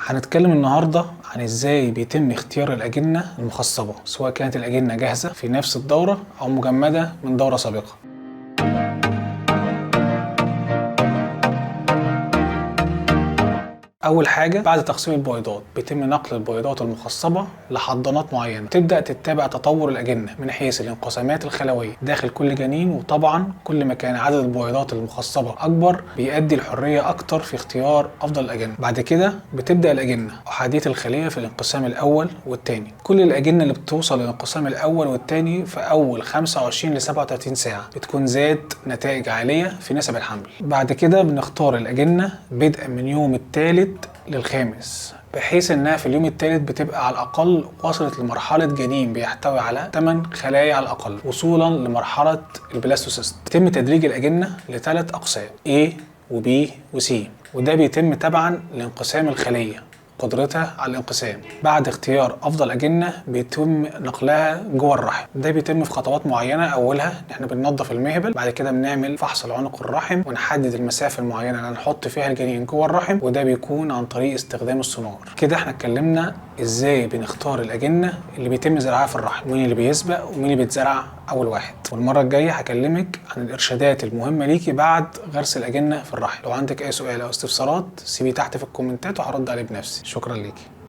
هنتكلم النهاردة عن ازاي بيتم اختيار الأجنة المخصبة، سواء كانت الأجنة جاهزة في نفس الدورة أو مجمدة من دورة سابقة. أول حاجة بعد تخصيب البويضات بيتم نقل البويضات المخصبة لحضانات معينة، تبدأ تتبع تطور الأجنة من حيث الانقسامات الخلوية داخل كل جنين، وطبعا كل ما كان عدد البويضات المخصبة أكبر بيؤدي الحرية أكتر في اختيار أفضل الأجنة. بعد كده بتبدأ الأجنة أحادية الخلية في الانقسام الأول والثاني. كل الأجنة اللي بتوصل للانقسام الأول والثاني في أول 25 ل 37 ساعة بتكون ذات نتائج عالية في نسب الحمل. بعد كده بنختار الأجنة بدءا من يوم الثالث للخامس، بحيث انها في اليوم الثالث بتبقى على الاقل وصلت لمرحلة جنين بيحتوي على 8 خلايا على الاقل، وصولا لمرحلة ال blastocyst. يتم تدريج الاجنة لثلاث اقسام A و B و C، وده بيتم تبعا لانقسام الخلية قدرتها على الانقسام. بعد اختيار افضل اجنه بيتم نقلها جوه الرحم، ده بيتم في خطوات معينة، اولها ان احنا بننظف المهبل، بعد كده بنعمل فحص العنق الرحم ونحدد المسافة المعينة اللي هنحط فيها الجنين جوه الرحم، وده بيكون عن طريق استخدام السونار. كده احنا اتكلمنا ازاي بنختار الاجنة اللي بيتم زرعها في الرحم، ومين اللي بيسبق ومين اللي بيتزرع اول واحد. والمرة الجاية هكلمك عن الارشادات المهمة ليكي بعد غرس الاجنة في الرحم. لو عندك اي سؤال او استفسارات سيبيه تحت في الكومنتات وهرد عليه بنفسي. شكرا ليكي.